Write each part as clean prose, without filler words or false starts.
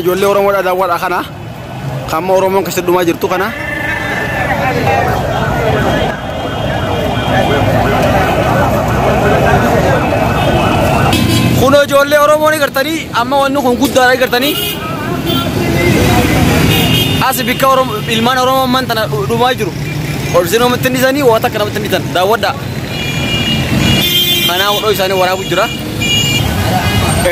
ijoollee Oromoodha daawwadha kana. Kan Oromoon keessa dhumaa jirtu kana. Kunoo ijoollee Oromoo ni gartanii amma wanni kun guddaadha gartanii. As bikka Oromoo ilmaan Oromoo ammaan tana dhumaa jiru. Olsee namatti hin dhiisanii waan takka namatti hin dhiisan daawwadha. Kanaa hodhoo isaanii waraabu jira.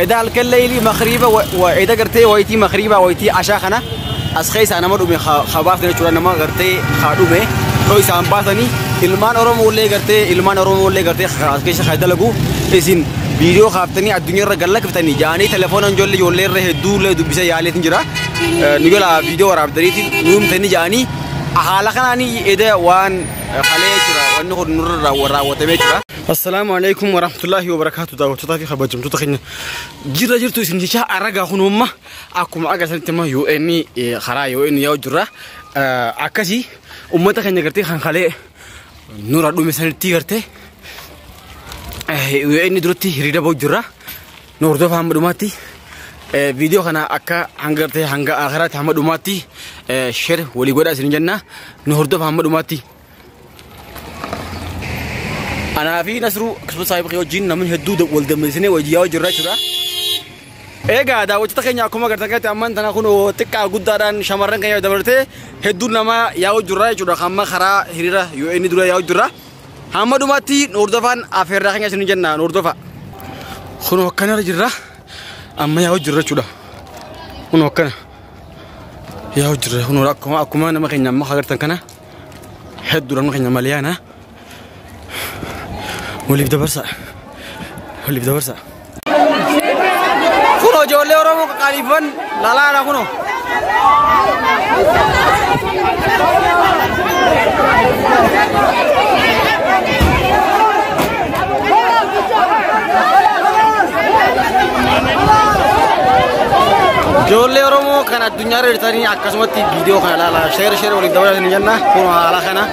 Edaa halkan leeyilii makriiba edaa gartee wayitii makriiba wayitii ashaa kana as keessaa nama dhume habaaf jechuudha nama gartee haa dhume dhoo isaan baasanii ilmaan Oromoo illee gartee ilmaan Oromoo illee gartee as keessa haa dalagu isin viidiyoo kaaftanii addunyaa irra gallakkiftanii jaanii telefoona ijoollee ijoollee irra hedduu illee dubbisee yaaleetiin jira. Nu jala viidiyoo waraabdaniitiin nu himtanii jaanii haala kanaanii edaa waan halee jechuudha wanni kun nurra raawwatamee jira. Assalaamu alaikum warahmatullahi wabarakatuh daawwattootaa fi kabajamtoota keenya jirra jirtu isin jecha aragaa kunuumma akkuma agartanitti immoo UN karaa UN yaa'u jirra akkasii uummata keenya gartee kan kalee nurra dhume sanitti gartee UN duratti hiriira ba'u jirra nu hordofaa hamma dhumaatti viidiyoo kana akka hanga gartee hanga akhiraatti hamma dhumaatti share walii godhaa isin jenna nu hordofaa hamma dhumaatti. Anaa fi Nasruu akkasumas saahiba kee wajjin namni hedduu wal dammeessinee wajjin yaa'u jirra jechuudha. Egaa daawwattoota keenya akkuma agartan kanatti ammaan tana kun xiqqaa guddaadhaan shamarran keenya dabalatee hedduun namaa yaa'u jirra jechuudha. Hamma karaa hiriira UN dura yaa'u jirra. Hamma dhumaatti nu hordofaan afeerraa keenya isin jenna nu hordofa. Kun akkanarra jirra. Amma yaa'u jirra jechuudha. Kun akkana yaa'u jirra. Kun akkuma nama keenya amma agartan kana hedduu namni keenya maliyaana. Waliif dabarsa. Waliif dabarsa. Kunoo ijoollee Oromoo qaqqaaliifan lalaadha kunoo. Ijoollee Oromoo kan addunyaa irra jirtanii akkasumatti viidiyoo kana ilaalaa sheer sheer waliif dabarsaa isin jenna kunoo haala kana.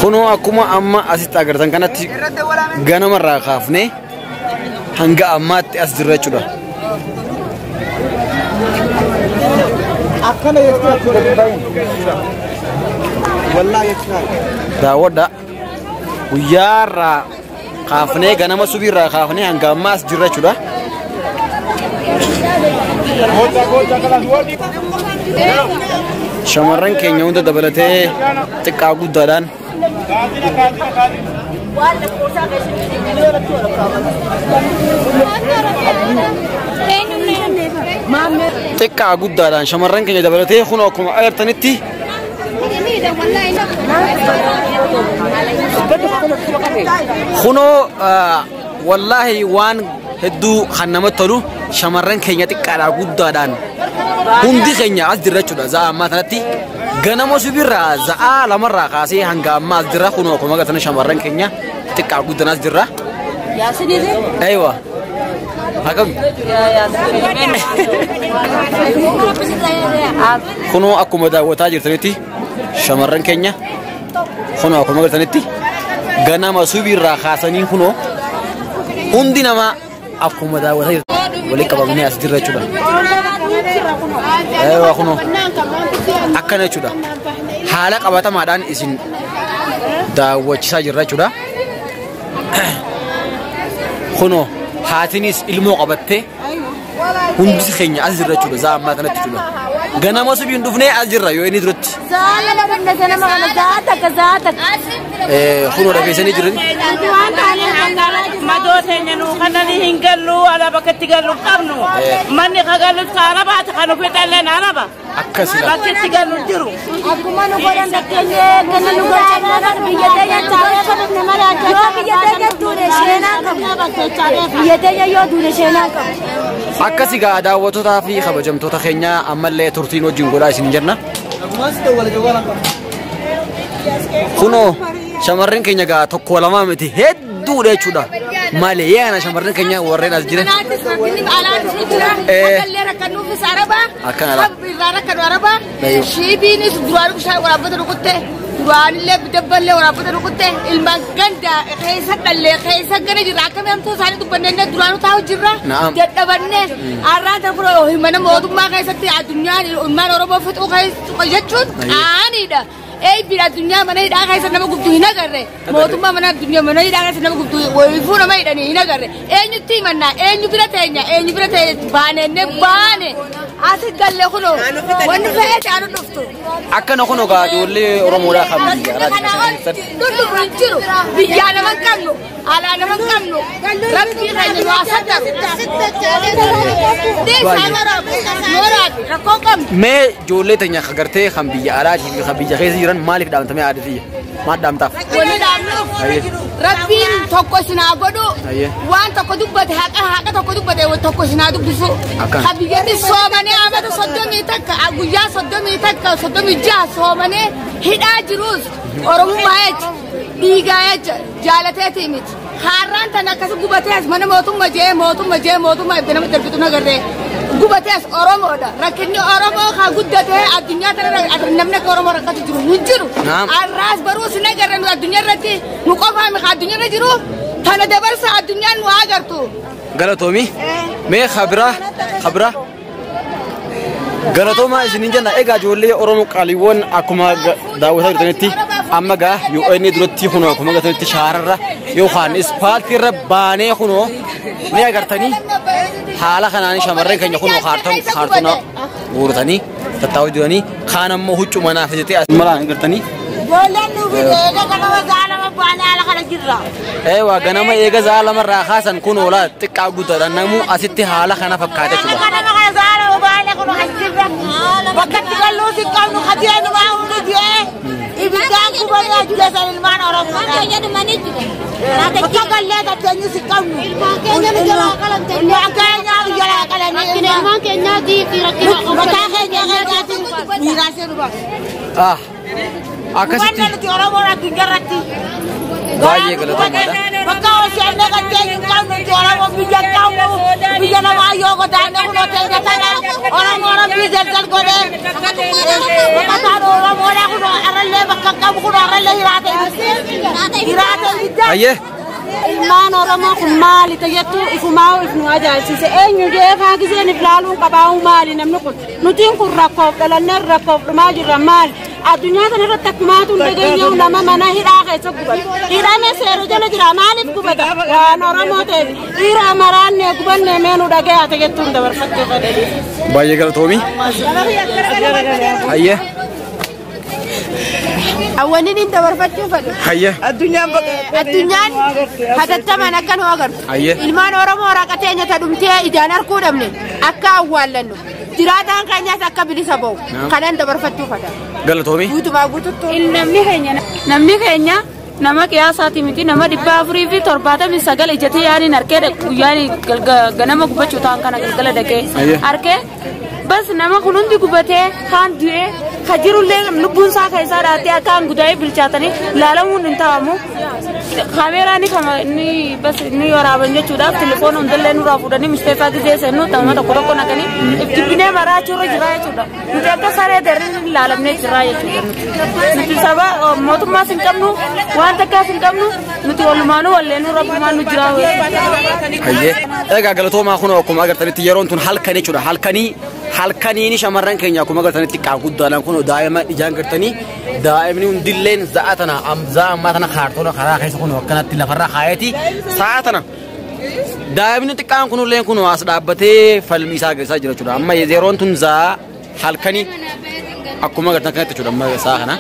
Kunoo akkuma amma asitti agartan kanatti ganamarraa kaafnee hanga ammaatti as jirra jechuudha. Daawwadha guyyaarraa kaafnee ganama subiirraa kaafnee hanga ammaa as jirra jechuudha. Shamarran keenya hunda dabalatee xiqqaa guddaadhaan xiqqaa guddaadhaan shamarran keenya dabalatee kun akkuma agartanitti kunoo wallaahi waan hedduu kan namatti tolu shamarran keenya xiqqaadhaa guddaadhaan Hundi keenya as jirra jechuudha. Za'a ammaa kanatti ganama subirraa za'a lamarraa kaasee hanga ammaa as jirra. Kunoo akkuma agartan shamarran keenya xiqqaa guddaan as jirra. Aywa. Akkam? Kunoo akkuma daawwataa jirtanitti shamarran keenya kunoo akkuma agartanitti ganama subirraa kaasanii kunoo hundi namaa akkuma daawwataa jirtan walitti qabamnee as jirra jechuudha. Aywa kunoo akkana jechuudha. Haala qabatamaadhaan isin daawwachiisaa jirra jechuudha. Kunoo haatinis ilmoo qabattee hundi keenya as jirra jechuudha. Za'a ammaa kanatti jechuudha. Ganama subiin dhufnee as jirra yoo inni duratti. Kunoo dhageessanii jiran. Madoo teenya nuu kanan hin gallu ala bakka itti gallu qabnu. Manni ka gallu ka arabaati kan ofi dhalleen araba. Akkasila. Bakki itti gallu jiru. Akkuma nu godhan dhaggeenyee kenna nu godhan biyya teenya yoo biyya teenya duune sheenaa qabna. Biyya teenya yoo duune sheenaa qabna. Akkasi gaa daawwattootaa fi kabajamtoota keenya ammallee turtiin wajjin godhaa isin jenna. Kunoo shamarran keenya gaa tokko lamaa miti hedduudha jechuudha. Malee yaana shamarran keenya warreen as jiran. Akkana la. Shiibiinis duraan bishaan waraabbata rukutte duraanillee dabballee waraabbata rukutte ilmaan ganda keessa dhallee keessa gana jirra akkami hamtuu isaanii dubbannee duraanu taa'u jirra dadhabannee har'aan tan kun mana mootummaa keessatti addunyaan ilmaan Oromoo fixuu keessa jechuun qaaniidha. Eebbiin addunyaa mana hidhaa keessa nama gubdu hin agarre mootummaa mana addunyaa mana hidhaa keessa nama gubdu wayifuu nama hidhanii hin agarre eenyutti himannaa eenyu bira teenya eenyu bira teenya baanenne baane asi galle kunoo wanni fe'ee caalu dhuftu. Akkana kunoo gaa ijoollee Oromoodhaa kan biyya alaa Dhullu hin jiru biyyaa nama hin qabnu alaa nama hin qabnu rabbii keenya nu asattaru. Rakkoo qabnu. Mee ijoollee teenya agartee kan biyya alaatii fi kan biyya keessa jiran maaliif dhaamtamee aadaa maal dhaamtaaf? Wanni dhaamnuuf rabbiin tokko isinaa godhu waan tokko dubbate haqa tokko dubbate tokko isinaa dubbisu. Kan biyyatti soomanii amata 31 guyyaa 31 36 soomanii hidhaa jirus Oromummaa jecha dhiigaa jecha jaalateetii miti. Har'aan tan akkas gubatee as mana mootummaa jee mootummaa jee mootummaa ibda nama darbitu nagarree gubatee as Oromoodha. Rakkinni Oromoo kan guddatee addunyaa tana namni akka Oromoo rakkatu jiru hin jiru. Har'aas baruus nagarre nu addunyaa irratti nu qofaa miti addunyaa irra jiru tana dabarsa addunyaan nu agartu. Galatoomi mee khabira khabira galatoomaa isiniin jenna egaa ijoollee Oromoo qaaliiwwan akkuma daawwataa jirtanitti amma gaa yoo inni duratti kunoo akkuma agartanitti shaararra yookaan ispaaltiirra baanee kunoo ni agartanii haala kanaan shamarran keenya kunoo kaartona guurtanii tattaa'uu jiranii kaan ammoo huccuu manaa fidatee as malaan agartanii. Ijoolleen nu fide eega ganama za'a lama baanee haala kana jirra. Eewa ganama eega za'a lamarraa kaasan kunoo laa xiqqaa guddaadha namuu asitti haala kana fakkaata jechuudha. Ganama kana za'a lama baanee kunoo as jirra. Bakka itti galluus hin qabnu hajjee nu baa hundi du'ee ibiddaan gubannee ajjeesan ilmaan Oromoo. Bakka gallee tatteenyus hin qabnu. Ilmaan keenya jalaa qalanii. Ilmaan keenya jalaa qalanii. Ilmaan keenyaati fi rakkina. Mataa keenya keenyaati miiraasee nu baasa. Ah. Akkasitti. Wanni nuti Oromoon addunyaa irratti. Baay'ee galatoomaadha. Bakka hojjennee kan teenyu hin qabnu nuti Oromoon biyya hin qabnu biyya namaa yoo godaanne kunoo teenya tana Oromoo rabbii jalgal godhee bakka Oromoodhaa kunoo arrallee bakka hin qabu kunoo arrallee hiraate hiraate ibidda. Ayyee. Ilmaan Oromoo kun maali tayyattu ifumaa if nu ajaa'ibsiise eenyu jee giseen if laaluun qabaa'uu maali namni kun nutiin kun rakkoof dhalannee rakkoof dhumaa jirra maali addunyaa kana irratti akkumaatu hin dhageenyu nama mana hidhaa keessa gubata hidhame seera jala jira maaliif gubata waan Oromoo ta'eef dhiira maraannee gubannee mee nu dhaga'aa tayyattuun dabarfachuu fedhe. Baay'ee galatoomi. Ayyee. Awwanni inni dabarfachuu fedhu. Ayyee. Addunyaan hatattamaan akka nu agartu. Ayyee. Ilmaan Oromoo raqatee nyaata dhumtee ijaan arguu dhabne akka awwaallannu. Jiraataan keenyas akka bilisa ba'u. Kanan dabarfachuu fedha. Galatoomi. Guutumaa guututti. Namni keenya Nama qiyaasaati miti nama 479 ijatee yaaniin harkee guyyaanii ganama gubachuu ta'an kana galgala dhaqee harkee bas nama kun hundi gubatee kaan du'ee ka jirullee lubbuun isaa keessaa dhaatee akka hangudaa'ee bilchaatanii ilaalamuun hin ta'amu. Kaameeraa ni bas ni waraaban jechuudhaaf telefoon hundallee nurraa fuudhanii mistee gisee seennu nama tokko tokko naqanii jibbinee maraachuurra jira jechuudha. Nuti akka saree darri ilaalamnee jira jechuudha. Nuti saba mootummaas hin qabnu waan takkaas hin qabnu nuti walumaanuu walleenuu rabbumaan nu jira. Egaa galatoomaa kun akkuma agartanitti yeroon tun halkan jechuudha. Halkaniin shamarran keenya akkuma agartanitti xiqqaa guddaadhaan kun daa'ima ijaan gartanii daa'imni hundilleen za'a tana za'a ammaa tana kaartoona karaa keessa kun akkanatti lafarra kaayeeti sa'a tana daa'imni xiqqaan kunilleen kun as dhaabbatee falmii isaa geessaa jira jechuudha. Amma yeroon tun za'a halkanii akkuma agartan kanatti jechuudha amma sa'a kana.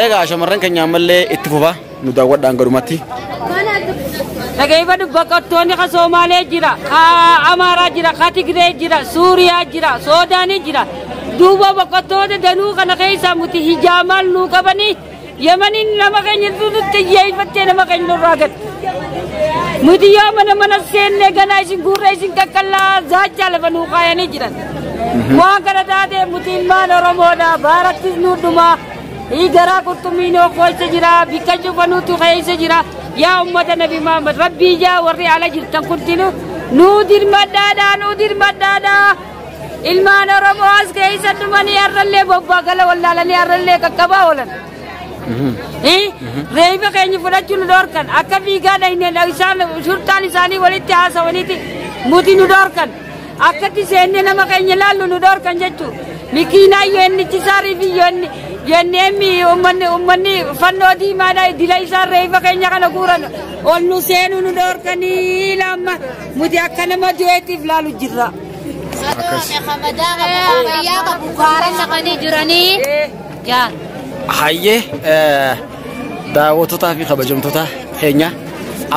Egaa shamarran keenya ammallee itti fufa nu daawwadhaan gadumatti. Dhageeffadhu baqattoonni ka Somaalee jira, ka Amaaraa jira, ka Tigree jira, Suuriyaa jira, Soodaanii jira. Duuba baqattoota danuu kana keessaa nuti hijaamaan nuu qabanii Yemaniin nama keenya nutti xiyyeeffattee nama keenya nurraa gad. Nuti yoo mana mana seennee ganaa isin guurra isin qaqqallaa zaachaa lafa nuu kaayanii jiran. Waan kana taatee nuti ilmaan Oromoodha baarattis nuu dhumaa. Garaa qurxummii nuu keessa jira, bikka cufa nutu keessa jira. Yaa ummata Nabi Muhammad Rabbii ijaa warri ala jirtan kuntinu nuu dirmadhaadhaa nuu dirmadhaadhaa. Ilmaan Oromoo as keessa dhumanii har'allee bobbaa gala wallaalanii har'allee qaqqabaa oolan. Reefa keenya fudhachuu nu dhorkan akka fiigaa dhahineen isaan shurtaan isaanii walitti haasawaniiti muti nu dhorkan akkatti seennee nama keenya laallu nu dhorkan jechuudha. Mikiinaa yoonnichi fi yoonneemmi uummanni fannoo diimaadhaa dila isaan reefa keenya kana guuran ol nu seenuu nu dhorkanii laamma muti akka nama du'eetiif laalu jirra. Hayyee daawwattootaa fi kabajamtoota keenya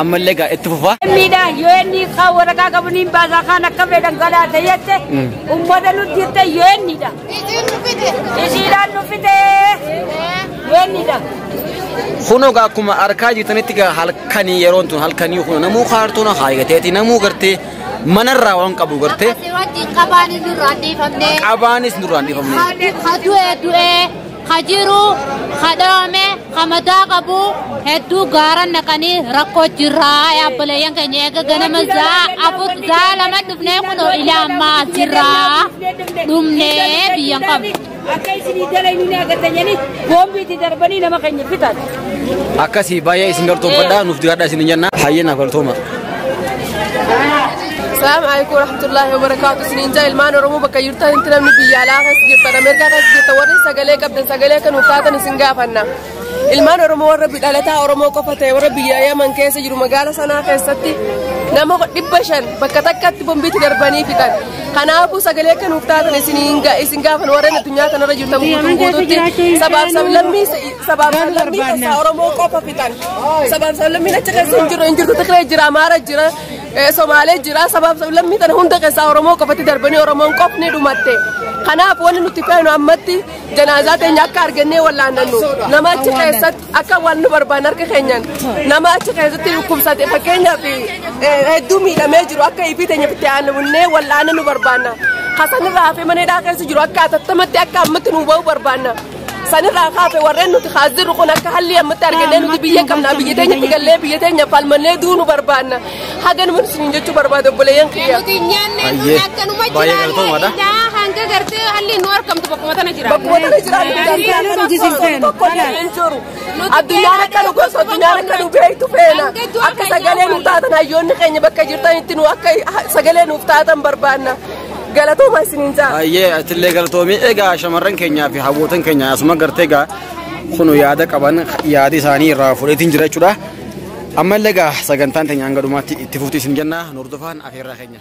ammallee gaa itti fufa. Miidhaa yoo inni waraqaa qabu niin baasaa kaan akka fedhan galaa ta'etti uummata nutti jirte yoo innidha. Isiidhaan nu fite yoo innidha. Kunoo gaa akkuma argaa jirtanitti gaa halkanii yeroon tun halkanii kun namuu kaartoona haayigateeti namuu gartee manarraa waan qabu gartee. Qabaanis nurraan dhiifamne. Qabaanis nurraan dhiifamne. Du'ee du'ee kajiru kadhaame kamadaa qabu hedduu gaara naqanii rakkoo jirraa yaabboleeyyan keenya eega ganama za'a afur za'a lama dhufnee kunoo ilaa ammaa jirraa dhumnee biyyan qabnu. Akka isinii dalaynu ni agartanii boombiitti darbanii nama keenya fitan. Akkasii baay'ee isin galatoomfadhaa nuuf jiraadhaa isin jenna hayyee naaf galatooma. Assalamu alaikum warahmatullahi wabarakatuh. Isiniin jaa ilmaan Oromoo bakka jirtan inti namni biyya alaa keessa jirtan Ameerikaa keessa jirtan warri sagalee qabdan sagalee kan nuuf taatan isin gaafanna. Ilmaan Oromoo warra dhalataa Oromoo qofa ta'e warra biyya Yaman keessa jiru magaala sanaa keessatti nama 500 bakka takkatti bombiitti darbanii fixan. Kanaafuu sagalee kan nuuf taatan isin gaafan warra addunyaa kanarra jirtan guutuu guutuutti sabaaf sablammii keessaa Oromoo qofa fixan. Sabaaf sablammiin achi keessa hin jiru hin jirtu Tigree jira Amaara jira Somaalee jira sabaaf sablammii tana hunda keessaa Oromoo qofatti darbanii Oromoon qofni dhumatte. Kanaaf wanni nuti feenu ammatti janaazaa teenya akka argannee wallaannannu nama achi keessatti akka waan nu barbaanne harka keenyaan nama achi keessatti dhukkubsate fakkeenyaaf hedduu miidhamee jiru akka ifii teenya itti aanunnee wallaanna nu barbaanna. Kasanirraa hafee mana hidhaa keessa jiru akka atattamatti akka ammatti nu ba'u barbaanna. Sanirraa kaafe warreen nuti haasirru kun akka halli ammatti argannee nuti biyya qabna biyya teenyatti gallee biyya teenya falmannee duu nu barbaanna. Haga nuti isin jechuu barbaadu obboleeyyan kiyya. Hayyee baay'ee galatoomaadha. Hanga gartee halli nu argamtu bakkuma tana jira. Bakkuma tana jira tokko illee hin jiru. Addunyaan akka nu gosa addunyaan akka nu beektu feena. Akka sagalee nuuf taatan hayyoonni keenya bakka jirtanitti nu akka sagalee nuuf taatan barbaanna. Galatooma isiniin jaa. Hayyee atillee galatoomii egaa shamarran keenyaa fi hawwootan keenya asuma gartee egaa kun yaada qaban yaada isaanii irraa fudhatiin jira jechuudha. Ammallee egaa sagantaan teenya hanga dhumaatti itti fufti isin jenna hordofaan afeerraa keenya.